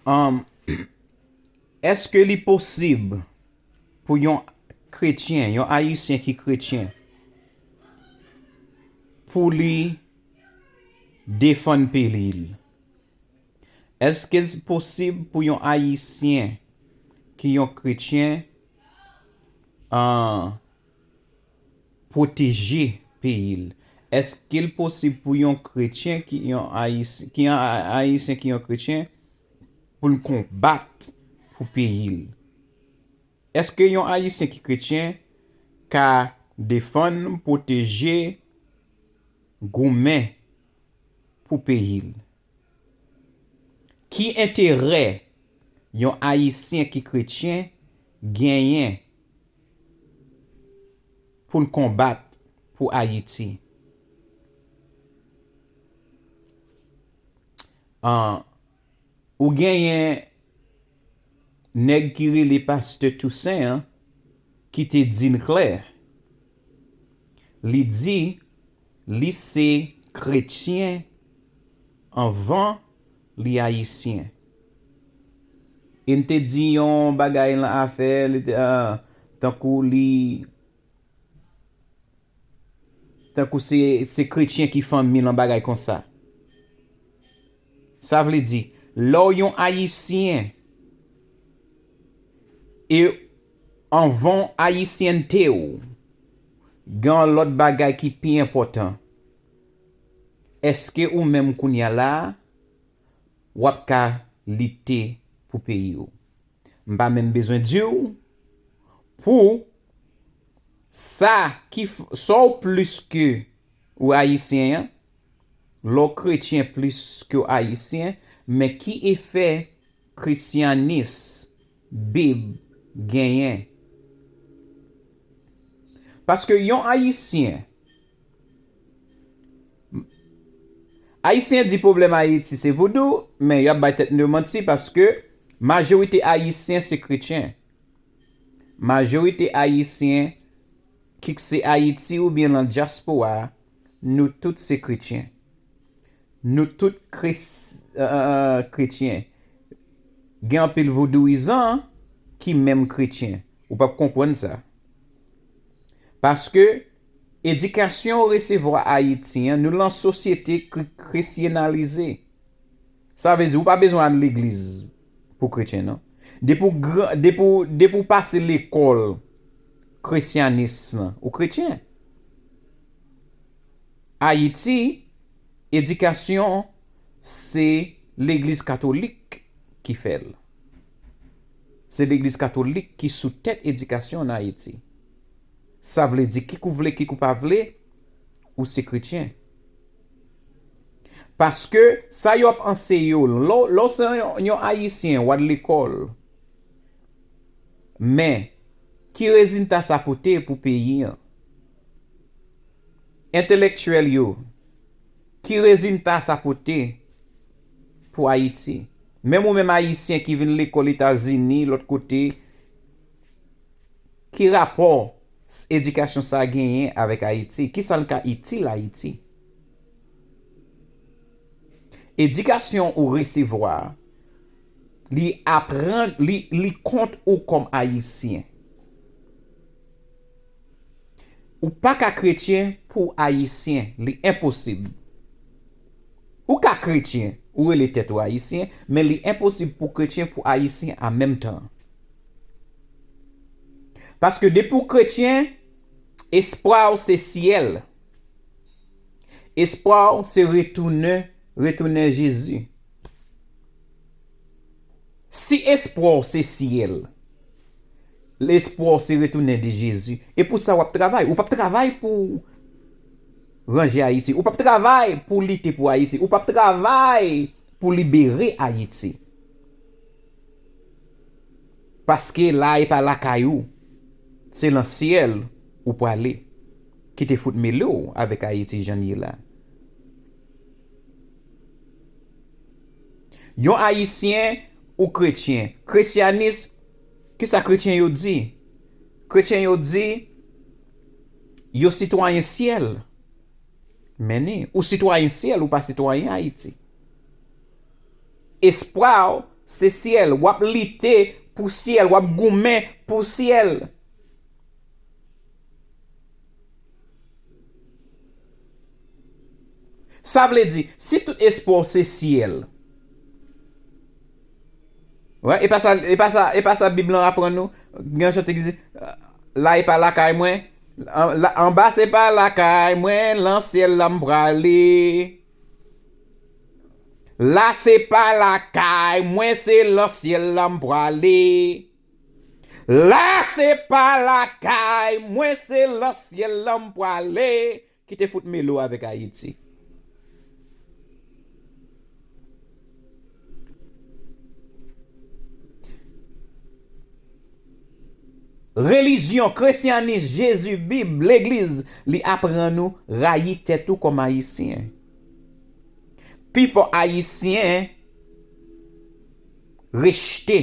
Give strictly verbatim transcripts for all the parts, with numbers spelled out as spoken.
Um, èske li posib pou yon kretyen, yon ayisyen ki kretyen, pou li defann peyi l? Èske l posib pou yon ayisyen ki yon kretyen, ah, pwoteje peyi l? Èske l posib pou yon kretyen ki yon ayis-, ki yon a-, ayisyen ki yon kretyen pou l konbat pou peyi l? Èske yon ayisyen ki kretyen ka defann, pwoteje, goumen pou peyi l? Ki enterè yon ayisyen ki kretyen genyen pou l konbat pou Ayiti? An, ou genyen nèg ki rele Pastè Toussaint an, ki te di n klè. Li di li se kretyen anvan li ayisyen. E m te di yon bagay lan afè, li te, ah, tankou li, tankou se, se kretyen ki fanmi l, yon bagay konsa. Sa vle di, lè w yon ayisyen, e anvan ayisyènte w, gen yon lòt bagay ki pi enpòtan. Èske ou menm kounye a la a, w ap ka lite pou peyi w? M pa menm bezwen di w pou sa ki f-, sa w plis ke ou ayisyen an, lè w kretyen plis ke w ayisyen, men ki efè kretyanis, Bib genyen? Paske yon ayisyen, ayisyen di pwoblèm Ayiti se voudou, men y ap bay tèt nou manti paske majorite ayisyen se kretyen. Majorite ayisyen, kit se Ayiti oubyen nan dyaspora, nou tout se kretyen. Nou tout kres-, euh, kretyen. Gen anpil vodouyizan ki menm kretyen. Ou p ap konprann sa. Paske edikasyon ou resevwa Ayiti an, nou lan sosyete kri-, kretyenalize. Sa vle di, ou pa bezwen al legliz pou kretyen, non. Depi w gran, depi w, depi w pase lekòl kretyanis lan, ou kretyen. Ayiti, edikasyon, se legliz katolik ki fè l. Se legliz katolik ki sou tèt edikasyon ann Ayiti. Sa vle di, kit ou vle, kit ou pa vle, ou se kretyen. Paske sa yo ap anseye w, lè w, lè w se yon, yon ayisyen, w al lekòl. Men, ki rezilta sa pote pou peyi an? Entelektyèl yo, ki rezilta sa pote pou Ayiti? Menm ou menm ayisyen ki vin lekòl Etazini, lòt kote, ki rapò s-, edikasyon sa a genyen avèk Ayiti? Kisa l ka itil Ayiti? Edikasyon ou resevwa, li aprann, li, li kont ou kòm ayisyen. Ou pa ka kretyen pou ayisyen, li enposib. Ou ka kretyen, ou rele tèt ou ayisyen, men li enposib pou kretyen pou ayisyen an menm tan. Paske depi w kretyen, espwa w se syèl. Espwa w se retounen, retounen Jezi. Si espwa w se syèl, lespwa w se retounen de Jezi, e pou sa w ap travay. Ou p ap travay pou ranje Ayiti. Ou p ap travay pou lite pou Ayiti. Ou p ap travay pou libere Ayiti. Paske la e pa lakay ou. Se lan syèl ou prale. Ki te fout mele w avèk Ayiti jan l ye la. Yon ayisyen ou kretyen. Kretyanis, kisa kretyen yo di? Kretyen yo di, yo sitwayen syèl. Men ni, ou sitwayen syèl, ou pa sitwayen Ayiti. Espwa w se syèl. W ap lite pou syèl. W ap goumen pou syèl. Sa vle di, si tout espwa w se syèl, wè, e pa sa, e pa sa, e pa sa Bib lan aprann nou? Gen yon chante ki di, la e pa lakay mwen, an-, la, anba se pa lakay mwen, lan syèl la m prale. La se pa lakay mwen, se lan syèl la m prale. La se pa lakay mwen, se lan syèl la m prale. Kite fout mele w avèk Ayiti. Relijyon, Krisyanis, Jezi, Bib, legliz, li aprann ou rayi tèt ou kòm Ayisyen. Pifò Ayisyen rejte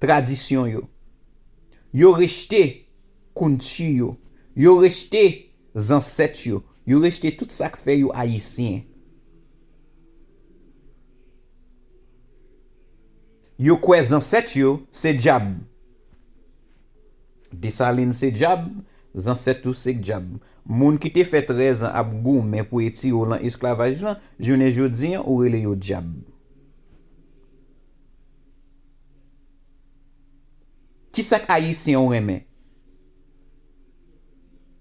tradisyon yo. Yo rejte kounti yo. Yo rejte zansèt yo. Yo rejte tout sa k fè yo Ayisyen. Yo kwè zansèt yo se dyab. Desalin se dyab, zansèt ou se dyab. Moun ki te fè trèz an ap goumen pou etire w lan esklavaj lan, jounen jodi an, ou rele yo dyab. Kisa k Ayisyen ou renmen?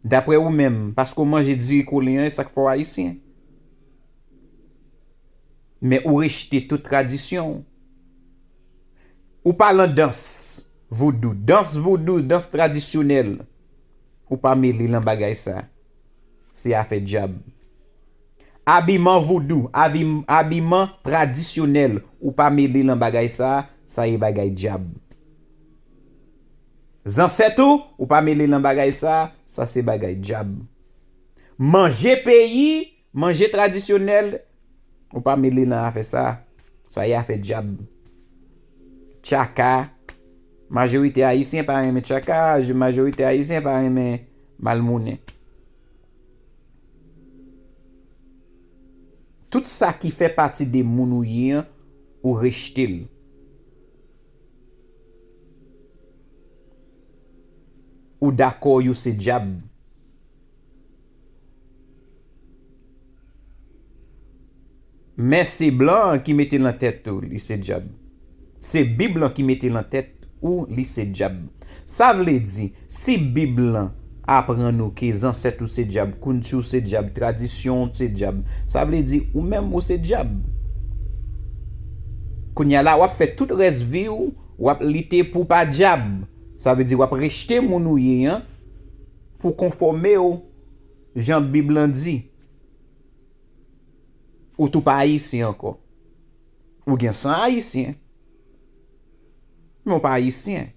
Daprè ou menm, paske w manje diri kole an, e sa k fè w Ayisyen. Men ou rejte tout tradisyon w. Ou pa lan dans voudou. Dans voudou, dans tradisyonèl. Ou pa mele lan bagay sa. Se afè dyab. Abiman voudou, abi-, abiman tradisyonèl, ou pa mele lan bagay sa, sa e bagay dyab. Zansèt ou, ou pa mele lan bagay sa, sa se bagay dyab. Manje peyi, manje tradisyonèl, ou pa mele lan afè sa, sa e afè dyab. Tchaka, majorite Ayisyen pa renmen tchaka, majorite Ayisyen pa renmen malmounen. Tout sa ki fè pati de moun ou ye an, ou rejte l. Ou dakò yo se dyab. Men se blan an ki mete lan tèt ou, li se dyab. Se Bib lan ki mete lan tèt ou, li se dyab. Sa vle di, si Bib lan aprann ou ke zansèt ou se dyab, kounti w se dyab, tradisyon w se dyab, sa vle di ou menm ou se dyab. Kounye a la, w ap fè tout rès vi w, w ap lite pou w pa dyab. Sa vle di w ap rejte moun ou ye an pou konfòme w jan Bib lan di. Ou tou pa ayisyen ankò. Ou gen san ayisyen, men w pa ayisyen.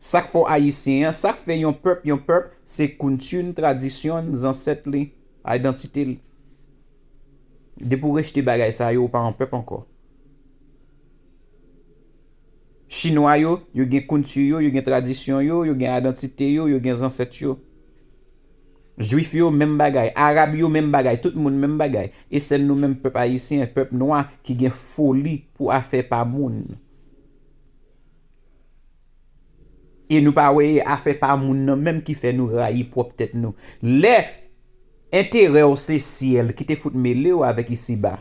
Sa k fè w ayisyen an, sa k fè yon pèp yon pèp, se kounti n, tradisyon n, zansèt li, idantite l. Depi w rejte bagay sa yo, ou pa yon pèp ankò. Chinwa yo, yo gen kounti yo, yo gen tradisyon yo, yo gen idantite yo, yo gen zansèt yo. Jwif yo, menm bagay. Arab yo, menm bagay. Tout moun, menm bagay. E sèl nou menm, pèp ayisyen, pèp nwa, ki gen foli pou afè pa moun. E nou pa wè e afè pa moun nan menm ki fè nou rayi pwòp tèt nou. Lè enterè w se syèl, kite fout mele w avèk isiba.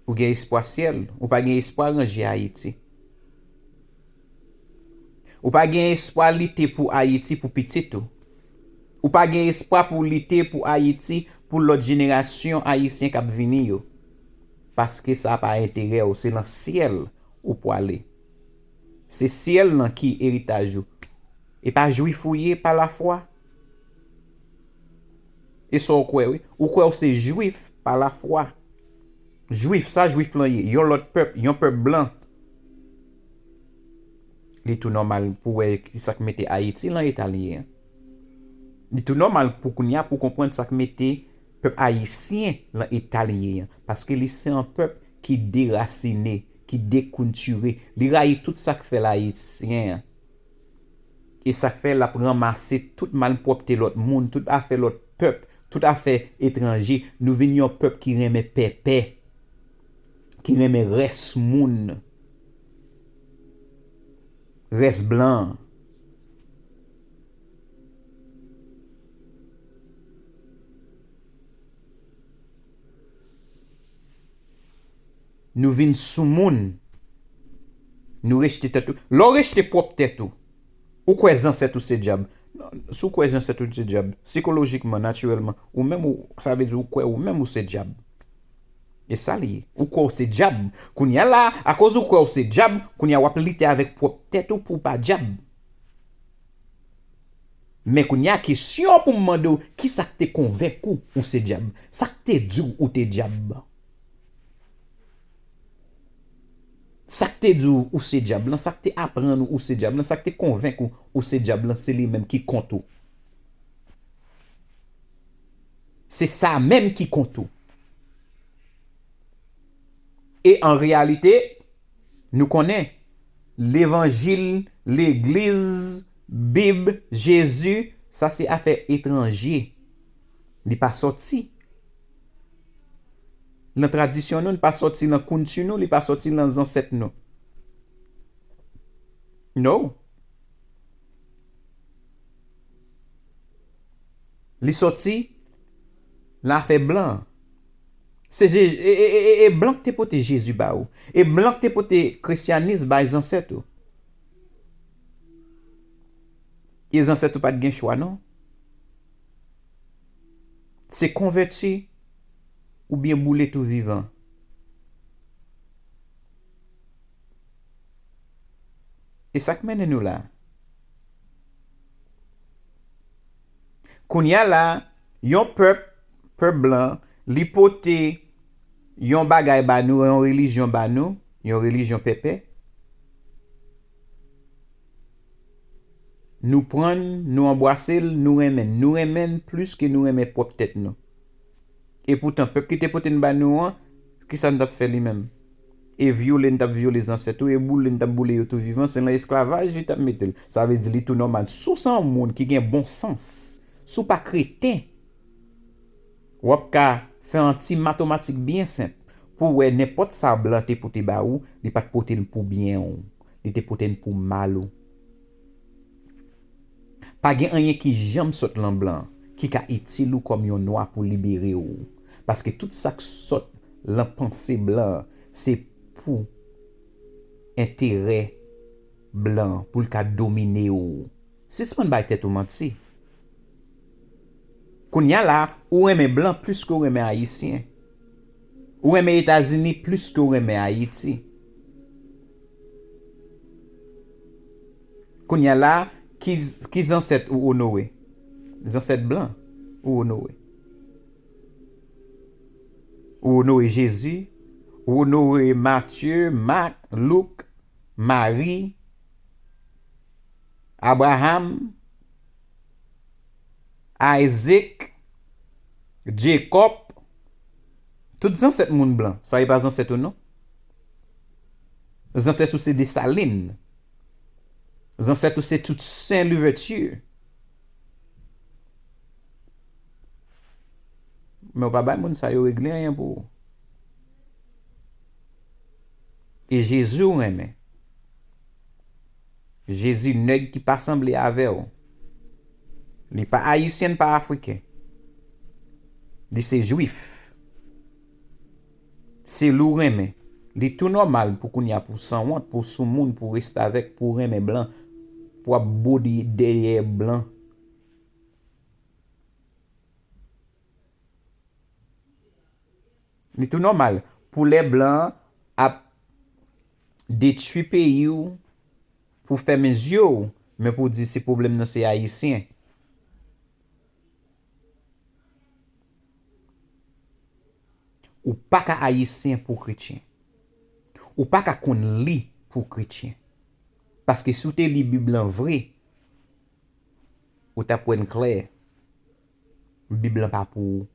Ou gen espwa syèl, ou pa gen espwa ranje Ayiti. Ou pa gen espwa lite pou Ayiti, pou pitit ou. Ou pa gen espwa pou lite pou Ayiti, pou lòt jenerasyon ayisyen k ap vini yo. Paske sa pa enterè w, se nan syèl ou pwale. Se syèl lan ki eritaj ou. E pa jwif ou ye pa lafwa? E sa w kwè, wi. Ou kwè w se jwif pa lafwa. Jwif, sa jwif lan ye? Yon lòt pèp, yon pèp blan. Li tou nòmal pou w wè kisa k mete Ayiti lan eta li ye an. Li tou nòmal pou kounye a pou w konprann sa k mete pèp ayisyen lan eta li ye an. Paske li se yon pèp ki derasine, ki dekoultire. Li rayi tout sa k fè l ayisyen an. E sa k fè l ap ranmase tout malpwòpte lòt moun, tout afè lòt pèp, tout afè etranje. Nou vin yon pèp ki renmen pèpè, ki renmen rès moun, rès blan. Nou vin soumoun. Nou rejte tèt ou. Lè w rejte pwòp tèt ou, ou kwè zansèt ou se dyab. Si w kwè zansèt ou se dyab, sikolojikman, natirèlman, ou menm, ou, sa vle di ou kwè ou menm ou se dyab. E sa l ye. Ou kwè w se dyab. Kounye a la, akoz ou kwè w se dyab, kounye a w ap lite avèk pwòp tèt ou pou w pa dyab. Men kounye a, kesyon pou m mande w, kisa k te konvenk ou ou se dyab? Sa k te di w ou te dyab? Sa k te di w ou se dyab lan? Sa k te aprann ou ou se dyab lan? Sa k te konvenk ou ou se dyab lan? Se li menm ki kont ou. Se sa menm ki kont ou. E an reyalite, nou konnen levanjil, legliz, Bib, Jezi, sa se afè etranje. Li pa sòti nan tradisyon nou, li pa sòti nan kounti nou, li pa sòti nan zansèt nou. No. Li sòti nan afè blan. Se Je- e, e, e, e, e blan k te pote Jezi ba ou. E blan k te pote kristyanis bay zansèt ou. E zansèt ou pa t gen chwa, non. Se konvèti oubyen boule tou vivan. E sa k mennen nou la. Kounye a la, yon pèp, pèp blan, li pote yon bagay ba nou, yon relijyon ba nou, yon relijyon pèpè. Nou pran l, nou anbwase l, nou renmen l. Nou renmen l plis ke nou renmen pwòp tèt nou. Epoutan, pèp ki te pote n ba nou an, kisa n t ap fè li menm? E vyole n t ap vyole zansèt ou, e boule n t ap boule yo tou vivan, se nan esklavaj li t ap mete l. Sa vle di li tou nòmal. Si w se yon moun ki gen bon sans, si w pa kreten, w ap ka fè yon ti matematik byen senp pou w wè nenpòt sa blan te pote ba ou, li pa t pote l pou byen w. Li te pote l pou mal ou. Pa gen anyen ki janm sot lan blan ki ka itil ou kòm yon nwa pou libere w. Paske tout sa k sot lan panse blan, se pou enterè blan, pou l ka domine w. Sispann bay tèt ou manti. Kounye a la, ou renmen blan plis ke w renmen ayisyen. Ou renmen Etazini plis ke w renmen Ayiti. Kounye a la, ki, ki zansèt ou onore? Zansèt blan ou onore. Ou onore Jezi, ou onore Matye, Mak, Louk, Mari, Abraram, Ayzèk, Jekòb, tout zansèt moun blan. Sa e pa zansèt ou, non? Zansèt ou se Desalin. Zansèt ou se Toussaint Louverture. Men w pa bay moun sa yo regle anyen pou ou. E Jezi w renmen. Jezi nèg ki pa sanble avè w. Li pa ayisyen, li pa afriken. Li se jwif. Se li w renmen. Li tou nòmal pou kounye a pou w sanwont, pou w soumoun, pou w restavèk, pou w renmen blan, pou w ap bode dèyè blan. Li tou nòmal pou lè blan ap detwi peyi w, pou fèmen zye w, men pou w di se pwoblèm nan se ayisyen. Ou pa ka ayisyen pou kretyen. Ou pa ka konn li pou kretyen. Paske si w te li Bib lan vre, ou t ap wè n klè. Bib lan pa pou ou.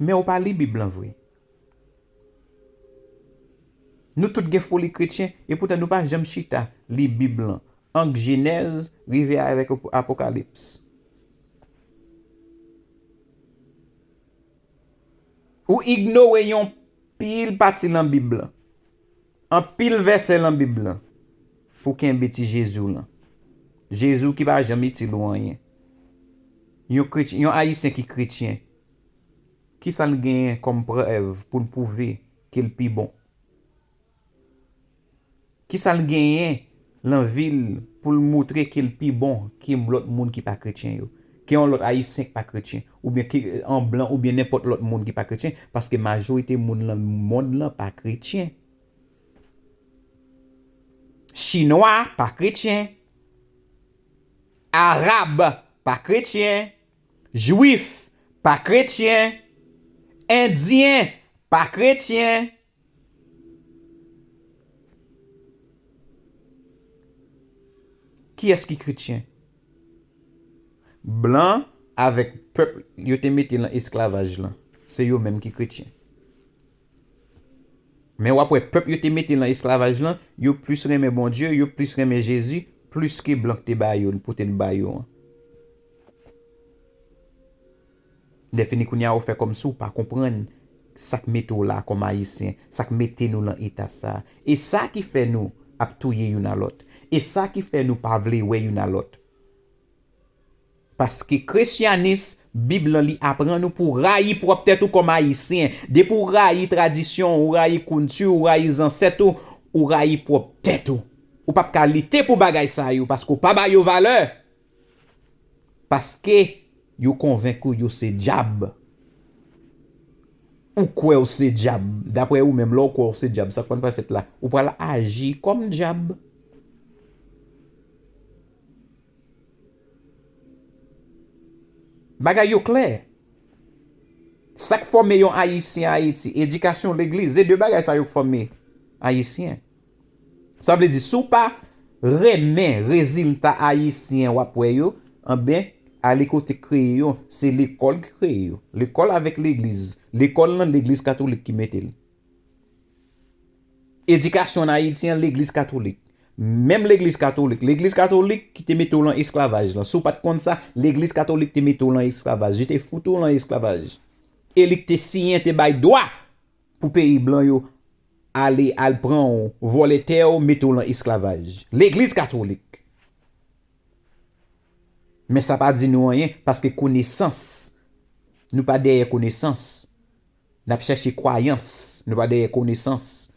Men ou pa li Bib lan vre. Nou tout gen foli kretyen, epoutan nou pa janm chita li Bib lan, ant Jenèz rive avèk Apokalips. Ou ignore yon pil pati lan Bib lan, anpil vèsè lan Bib lan, pou kenbe ti Jezi w lan. Jezi w ki pa janm itil ou anyen. Yon kretyen, yon Ayisyen ki kretyen, kisa l genyen kòm prèv pou l pwouve ke l pi bon? Kisa l genyen lan vi l pou l moutre ke l pi bon ke lòt moun ki pa kretyen yo? Ke yon lòt Ayisyen ki pa kretyen, oubyen ke an blan, oubyen nenpòt lòt moun ki pa kretyen, paske majorite moun lan mond lan pa kretyen. Chinwa pa kretyen. Arab pa kretyen. Jwif pa kretyen. Endyen pa kretyen. Kiyès ki kretyen? Blan avèk pèp yo te mete lan esklavaj lan, se yo menm ki kretyen. Men w ap wè pèp yo te mete lan esklavaj lan, yo plis renmen Bondye, yo plis renmen Jezi, plis ke blan k te ba yo, pote l ba yo an. Lè fini kounye a, ou fè kòmsi ou pa konprann sa k mete w la kòm Ayisyen, sa k mete nou lan eta sa. E sa ki fè nou ap touye youn a lòt. E sa ki fè nou pa vle wè youn a lòt. Paske kretyanis, Bib lan li aprann nou pou rayi pwòp tèt ou kòm Ayisyen. Depi w rayi tradisyon, ou rayi kilti, ou rayi zansèt ou, ou rayi pwòp tèt ou. Ou p ap ka lite pou bagay sa yo, paske ou pa ba yo valè. Paske yo konvenk ou yo se dyab. Ou kwè w se dyab. Daprè ou menm, lè w kwè w se dyab, sa k pral fèt la? Ou pral aji kòm dyab. Bagay yo klè. Sa k fòme yon Ayisyen Ayiti, edikasyon, legliz, se de bagay sa yo k fòme Ayisyen. Sa vle di, si w pa renmen rezilta ayisyen w ap wè yo, anben, ale kote k kreye yo, se lekòl ki kreye yo. Lekòl avèk legliz. Lekòl lan, legliz katolik ki mete l. Edikasyon an Ayiti an, legliz katolik. Menm legliz katolik. Legliz katolik ki te mete w lan esklavaj lan. Si w pa t konn sa, legliz katolik te mete w lan esklavaj. Yo te fout ou lan esklavaj. E li k te siyen, te bay dwa pou peyi blan yo ale, al pran w, vòlè tè w, mete w lan esklavaj. Legliz katolik. Men sa pa di nou anyen, paske konesans, nou pa dèyè konesans. N ap chèche kwayans, nou pa dèyè konesans.